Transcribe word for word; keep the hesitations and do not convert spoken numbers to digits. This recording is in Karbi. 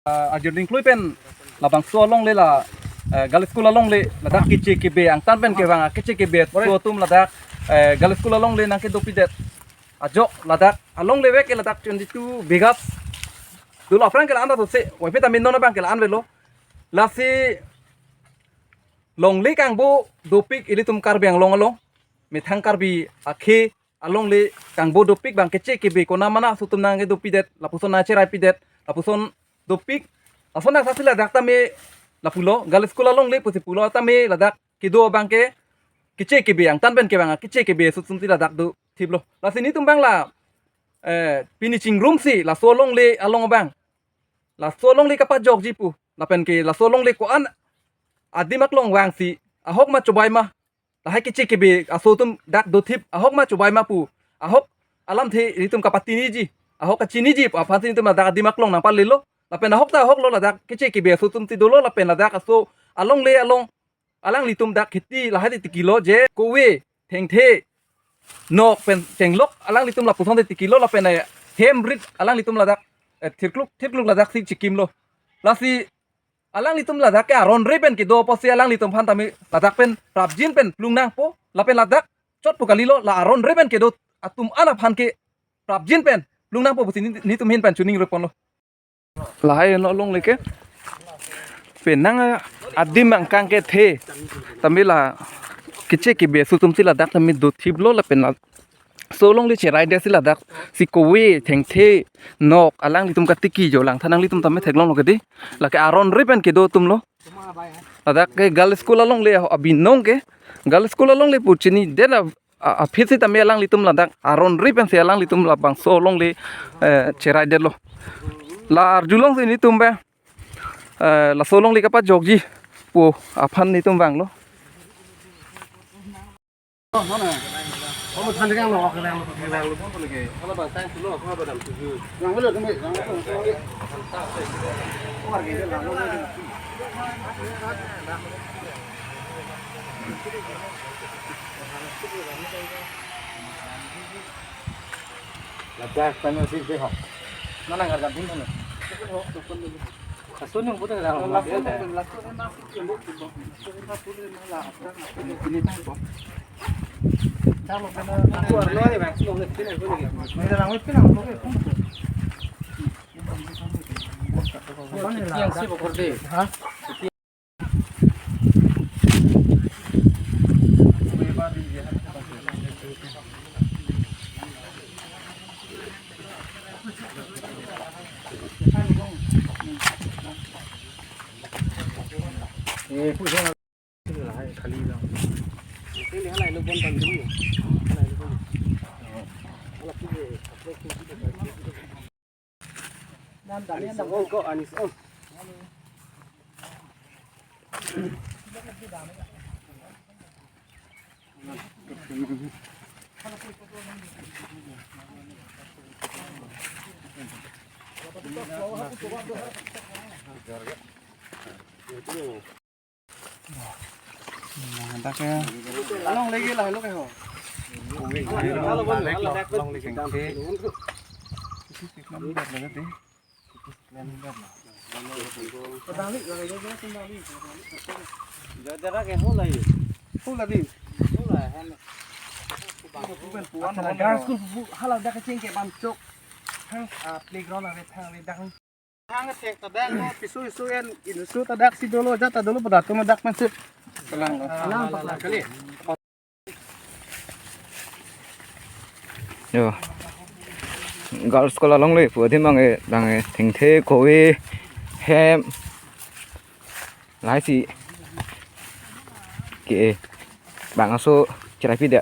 Ah, ajir dingklui pen labangso alongle la, eh, girls school alongle ladak keche kebe angtan pen kevang keche kebe aso atum ladak, eh, girls school alongle nangkedopidet ajok ladak alongle vek ke ladak twenty-two bighas dolo, aphrang ke la-an ta thotse, waipe tame non abang ke la-an avelo. Lasi longle kangbo dopik ilitum Karbi Anglong along, methang Karbi akhei alongle kangbo dopik abang keche kebe konat mana aso atum nangkedopidet, lapuson nangcheraipidet, lapuson dopik. Lason nang sasi ladak tame lapulo, girls school alongle pusi pulo tame ladak kedo abang ke keche kebe angtan pen kevang keche kebe aso atum si ladak dothiplo. Lasi nelitum abang la, eh, pini chingrumsi laso alongle along abang, laso alongle kapajokji pu, lapen ke laso alongle ko-an adim aklong vangsi ahok ma chobai ma, lahai keche kebe aso atum dak dothip ahok ma chobai ma pu, ahok alamthe nelitum kapatiniji, ahok kachiniji pu aphansi nelitum ladak adim aklong nangpalelo. Lapen ahok ta ahoklo, ladak keche kebe aso atum si dolo, lapen ladak aso alongle along alanglitum dak kheti lahai tikilo je kove, thengthe, nok pen chenglok alanglitum lapuson si tikilo, lapen, eh, hem rit alanglitum ladak, eh, thirkluk thirkluk ladak si chikimlo. Lasi alanglitum ladak ke aron re pen kedo apotsi alanglitum aphan tame ladak pen prapjin pen plung nangpo, lapen ladak chot pu kalilo, la aron re pen kedo atum an aphan ke prapjin pen plung nangpo pusi neli, nelitum ahin pen choningri ponlo. Lahai alongle ke penang adim angkang kethe tame la keche kebe aso atum si ladak tame dothiplo, lapen laso alongle cheraidetsi ladak si kove, thengthe, nok alanglitum katiki jo langtha nanglitum tame theklonglo kedi, lake aron re pen kedo atumlo. Ladak ke girls school alongle abinong ke, girls school alongle pu chinidet a, a, aphi si tame alanglitum ladak aron re pensi alanglitum labangso alongle, eh, cheraidetlo. La arjulongsi nelitum abang, eh, laso alongle kapajokji pu aphan nelitum vanglo. Ladak tanya si behok. Mana ngarga din sana? Kasun yang putih dah. Ini tak apa. Yang si pokor deh. Ha? Nah, dak ya. Alongle lahai lo ke ho. Alongle ke. Jara ke ho lai. Ho lai. Ho lai han. Puan puan. Hala dak kaching ke bam chok. Hang, ah, playground ave thang ave dak. Thang thek ta dak, piso iso en, inso ta dak si dolo, ja ta dolo, pada tu dak masuk. Kalang. Kalang, kalang. Kali. Yo. Girls school alongle pu adim abang ke, abang ke thengthe, kove, hem, lahai si ke bang aso cherai pidet.